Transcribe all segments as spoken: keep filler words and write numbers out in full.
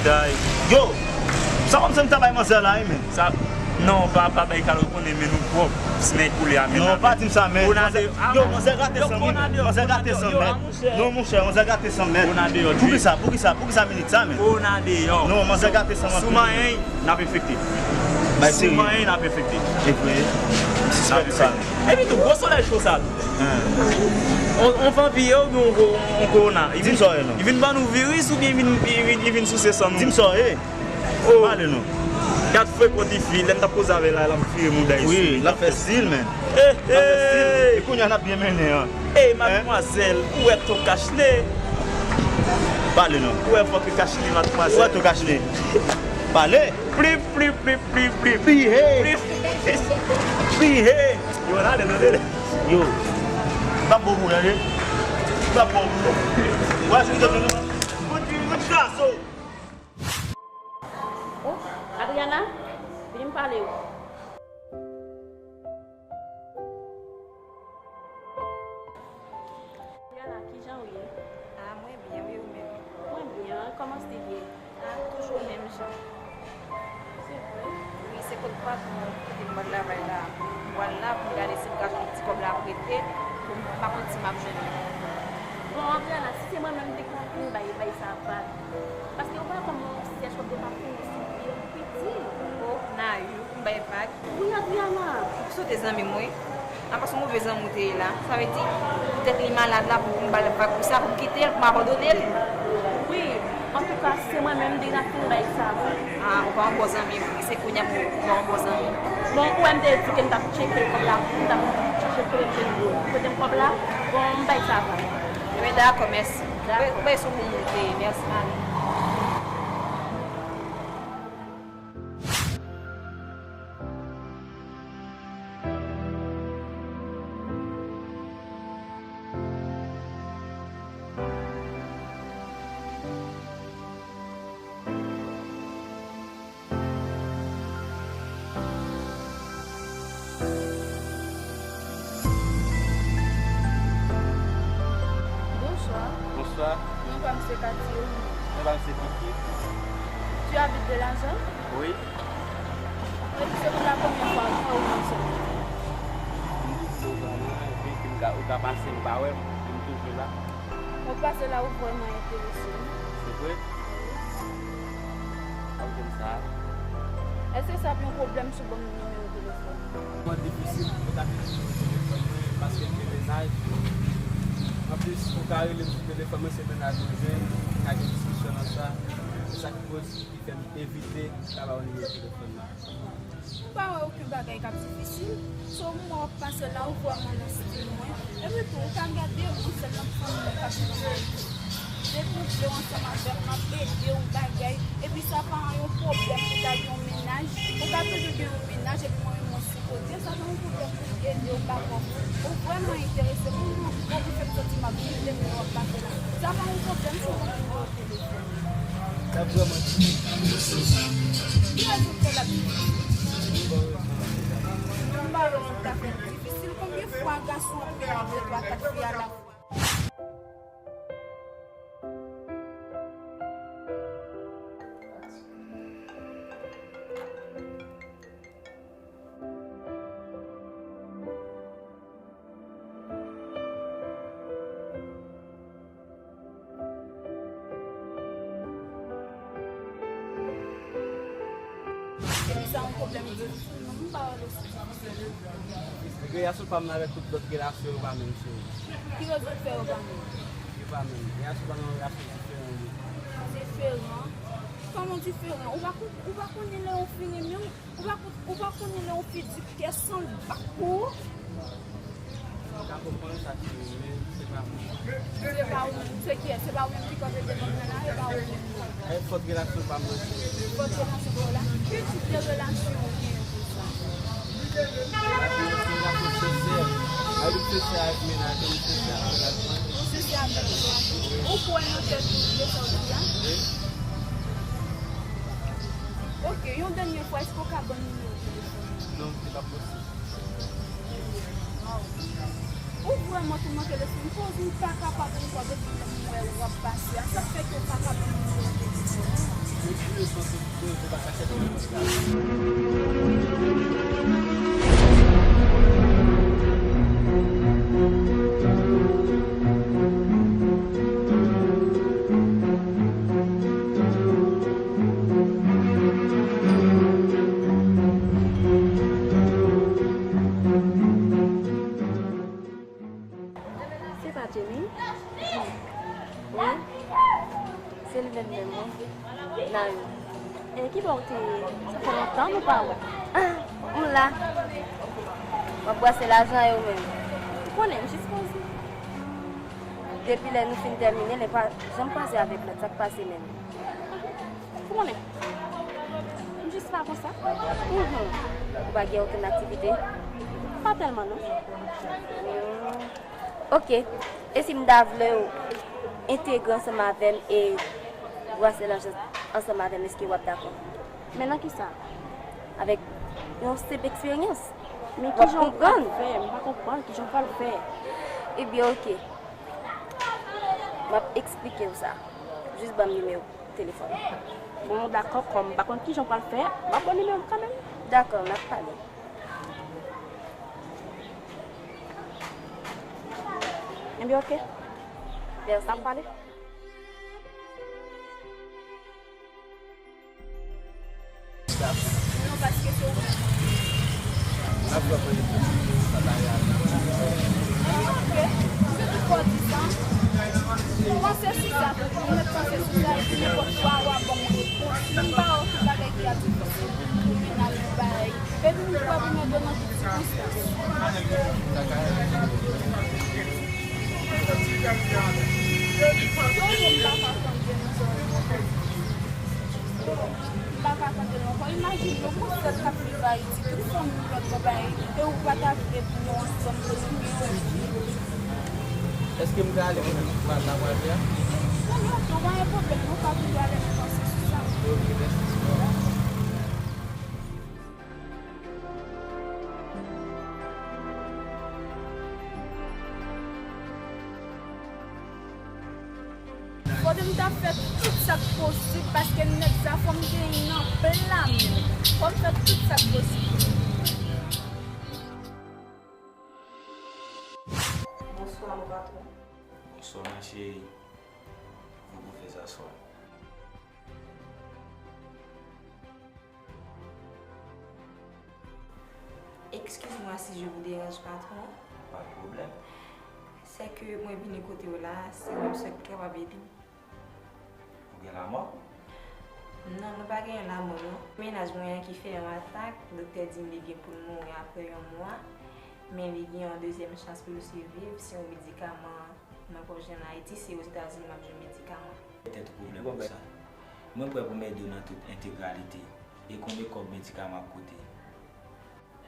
Yo, sa kòmsi m ta bay manzè la, wi, men. Sa, non, pa, pa bay kado, konnen men nou pwòp. Snake koulye a, men. Non, pa di m sa, men. Yo, manzè gate san m, wi, men. Manzè gate san m, men. Non, monchè, manzè gate san m, men. Poukisa, poukisa, poukisa minit sa, men? Non, manzè gate san m. Si w manyen, n ap enfekte. Si w manyen, n ap enfekte. E vre. N ap enfekte. Epi tou, gwo solèy cho sa tou. On, on vanpi ye oubyen on ko-, on kowona? Di m sa w ye non. Li vin ban nou viris oubyen li vin, li vin, li vin souse san nou? Di m sa w ye. Oh. Pale non. Gad frekan tifi, lè n t ap koze avè l la, l ap vire mouda l sou li. Wi, l ap fè stil, men. L ap fè stil. E kounye a n ap byen mennen an. Ey, madmwazèl, ou wè to kachne? Pale non. Ou wè fòk kachne, madmwazèl. Ou wè to kachne? Pale. Plip, plip, plip, plip, plip. Plihe. Plip. Plihe. Yo, la, de, de, de. Yo. M ap bon pou tande. M ap bon pou. Wè, se yon moun, moun, moun gaso. Oh, Adriana, vini m pale w. Adriana, kijan w ye? Ah, mwen byen, wi, ou menm? Mwen byen, kòman stil ye? Ah, toujou menm jan. Se vre? Wi, se kot patwon, kote m pral travay la. M pral la pou m gade si m ka jwenn ti kòb la prete, pou m pa konn si m ap jwenn li. Bon, Adriana, si se mwen menm, m te konn fin bay, bay sa vag. Paske ou konnen kòman yon syèch w ap depafoune sou pye w piti. Oh, Nayou, m bay vag. Wi, Adriana. Ou sote zanmi m, wi. A, paske move zanmi w te ye la. Sa vle di, poutèt li malad la, pou, pou m ba l vag pou sa, pou m kite l, pou m abandone l. Wi, antouka, se mwen menm, m deja fin bay sa vag. A, ou pa yon bon zanmi, wi. Se kounye a pou, pou w pa yon bon zanmi. Bon, ou wè m te di ke m t ap tcheke kòb la, m t ap chèche kote m te, kote m kòb la. Bon, m bay sa vag. Ebyen, dakò, mèsi. Dakò. Ou bay sou pou m te, mèsi. Bonsoir. Bonsoir. Non pa m se Cathy, wi. Non pa m se Kiki. Tu habites de la zone? Wi. Epi se pou la premyè fwa ou wè m ansanm? M di pou mwen, epi ke m ka, ou ka pase, m pa wè m, m toujou la. Ou pase la, ou vrèman enterese m. Se vre? Wi. Sa w di m sa? Èske sa ap yon pwoblèm si w ban m nimewo telefòn? Mwen difisil pou kontakte nimewo telefòn mwen paske m gen mennaj. Anplis, ou ka rele m sou telefòn mwen, se mennaj mwen jwenn, ka gen diskisyon nan sa. Se sa ki koz ki fè m evite ta ba w nimewo telefòn nan. M pa wè okenn bagay k ap difisil. So, m wè w ap pase la, ou vrèman nan stil mwen. Epi tou, ou ka gade yon sèl nan fanmi mwen k ap viv an Ayiti. Depi w vle w ansanm avè m, m ap ede w bagay. Epi sa pa yon pwoblèm pou w ta gen yon mennaj. Ou ka toujou gen yon mennaj epi mwen menm mwen sou kote. Sa pa yon pwoblèm pou m ede w, pa kòb. Ou vrèman enterese m, ou bon pou fè m santi m ap viv depi lè w ap pase la. Sa pa yon pwoblèm si w ban m nimewo telefòn. Sa vrèman difisil. Ki rezon k fè l ap difisil? M pa wè rezon k ta fè l difisil. Konbyen fwa gason ap renmen de twa kat fi alafwa? Epi sa yon pwoblèm difisil, non, m pa wè l osi difisil. Relasyon pa m nan avèk tout lòt relasyon yo pa menm, cheri. Ki rezon k fè yo pa menm? Yo pa menm. Relasyon pa m nan yon relasyon diferan, wi. Diferan? Kòman diferan? Ou pa kon-, ou pa konnen lè yon fi renmen w? Ou pa kon-, ou pa konnen lè yon fi di kè san l bat pou ou? Ou ka konprann sa ki men se pa mwen. Se pa ou menm, se kiyès? Se pa ou menm ki kanpe devan m nan la, e pa ou menm non. E fòt relasyon pa m nan. Fòt relasyon pa w la? Ki tip de relasyon ou genyen konsa? Relasyon sensè. Ay, nou sensè avèk mennaj mwen, nou sensè avèk mennaj mwen. Ou sensè avèk mennaj ou? Ou kwè nan tèt ou de sa w di a? Wi. Ok, yon dènye fwa, èske w ka ban m nimewo telefòn ou? Non, se pa posib. Waw. Ou vrèman toumante lespri m. Koz m pa kapab ankò depi lè m wè w ap pase a. Sa k fè ke w pa ka ban m nimewo telefòn ou? Se pa Jenny? Wi. Se li menm menm, wi. Nayou. E ki bò w te ye? Sa fè lontan nou pa wè. Ah, m la. M ap brase lajan yo menm. Ou konnen, m jis poze. Depi lè nou fin tèmine, lè pa janm kwaze avèk lòt, sa k pase menm? Ou konnen, m jis la konsa. Mhm. Ou pa gen okenn aktivite? Pa tèlman, non. Hmm. Ok. E si m ta vle w entegre ansanm avè m e brase lajan ansanm avè m, èske w ap dakò? Men nan kisa? Avèk yon senp eksperyans. Men kijan w pral fè? M pa konprann kijan w pral fè. Ebyen, ok. M ap eksplike w sa. Jis ban m nimewo telefòn. Bon, dakò, kòm m pa konn kijan w pral fè, m ap ba w nimewo m kanmenm. Dakò, n ap pale. Ebyen, ok. Mèsi. N ap pale. Non, paske se ou menm. N ap fè politik salari a. Ok. Se tout fò w di sa. Panse sou sa, tou. Ou mèt panse sou sa, epi nenpòt fwa, w a ban m repons. M pa wè okenn bagay ki ap difisil pou mennaj ou bay. Epi m kwè pou mèt ou nan tout sikonstans. Sa ka rive. Yo, yo, m pa ka tande. M pa ka tande l ankò. Imajine yon moun sèl k ap viv Ayiti, tout fanmi l lòt bò bay, e ou pa ta vle pou nou ansanm, pou nou gen yon vi. Èske m ka ale mwen menm? Mwen al nan pwal vè a? Non, non, non, pa gen pwoblèm, non, pa toujou ale nan panse sou sa. Ok, mèsi. Fòk m ta fè tout sa k posib paske nèg sa fò m genyen nan pla men l. Fò m fè tout sa k posib. Bonswa, mon patron. Bonsoir, ma chérie. Vous pouvez vous asseoir. Excuse-moi si je vous dérange, patron. Pas de problème. C'est que mwen vini kote w la, se ou menm sèl ki kapab ede m. Ou gen lamò? Non, mwen pa genyen lamò, non. Mennaj mwen an ki fè yon atak, doktè di m li gen pou l mouri apre yon mwa, men li gen yon dezyèm chans pou l siviv si yon medikaman nan pòch li ann Ayiti, se Ozetazini m ap jwenn medikaman. Tèt ou pwoblèm pou sa. Mwen prè pou m ede w nan tout entegralite. E konbyen kòb medikaman ap koute?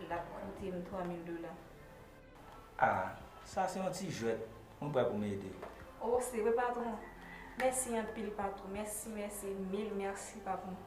L ap koute m twa mil dola. Ah, sa se yon ti jwèt. Mwen prè pou m ede w. Oh, se vre, patwon. Mèsi anpil, patwon. Mèsi, mèsi, mil mèsi, patwon.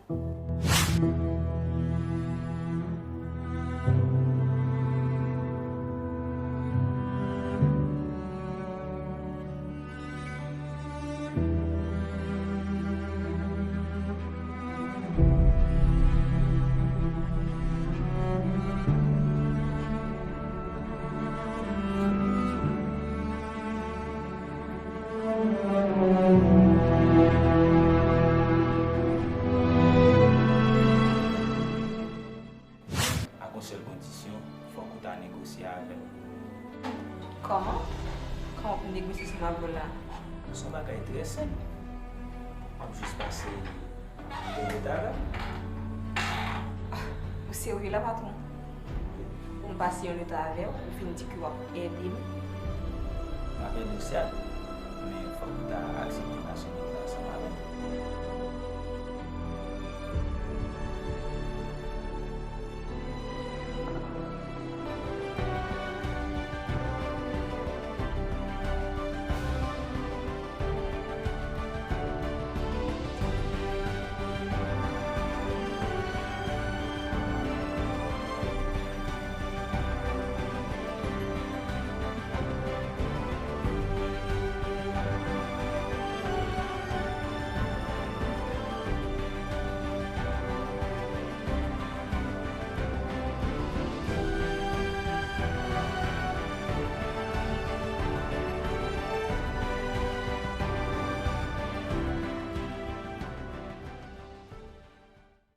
Ak yon sèl kondisyon, fòk ou ta negosye avè m. Kòman? Kòman pou m negosye ansanm avè w la? Se yon bagay trè senp. W ap jis pase yon nòt avè m. Ah, ou serye la, patwon? Pou m pase yon nòt avè w, ou fin di ke w ap ede m. M ap ede w, sèt, men fòk ou ta aksepte pase yon nòt la ansanm avè m.